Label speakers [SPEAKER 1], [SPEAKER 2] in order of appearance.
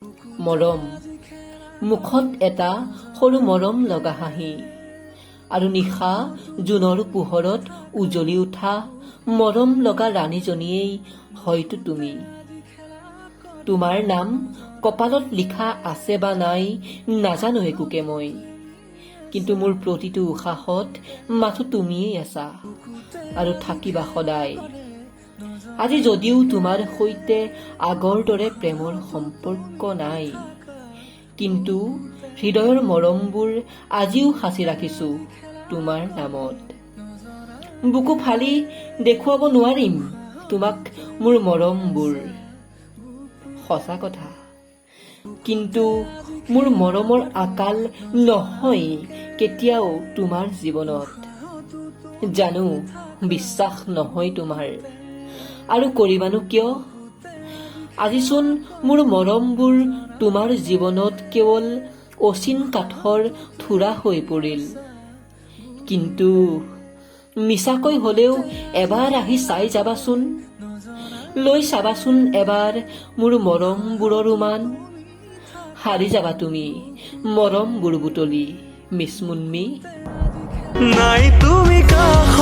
[SPEAKER 1] মৰম, মুখত এটা সৰু মৰম লগা হাঁহি আৰু নিশা জোনৰ পোহৰত উজ্বলি উঠা মৰম লগা ৰাণীজনীয়েই হয়তো তুমি। তোমাৰ নাম কপালত লিখা আছে বা নাই নাজানো একোকে মই, কিন্তু মোৰ প্ৰতিটো উশাহত মাথো তুমিয়েই আছা আৰু থাকিবা সদায়। আজি যদিও তোমাৰ সৈতে আগৰ দৰে প্ৰেমৰ সম্পৰ্ক নাই, কিন্তু হৃদয়ৰ মৰমবোৰ আজিও সাঁচি ৰাখিছো তোমাৰ নামত। বুকু ফালি দেখুৱাব নোৱাৰিম তোমাক মোৰ মৰমবোৰ, সঁচা কথা, কিন্তু মোৰ মৰমৰ আকাল নহয় কেতিয়াও তোমাৰ জীৱনত। জানো, বিশ্বাস নহয় তোমাৰ, আৰু কৰিবানো কিয়? আজিচোন মোৰ মৰমবোৰ তোমাৰ জীৱনত কেৱল অচিন কাঠৰ থোৰা হৈ পৰিল। কিন্তু মিছাকৈ হলেও এবাৰ আহি চাই যাবাচোন, লৈ চাবাচোন এবাৰ মোৰ মৰমবোৰৰ উমান। হাৰি যাবা তুমি মৰমবোৰ বুটলি, মিছ মুন্মি।
[SPEAKER 2] নাই তুমি কাষত।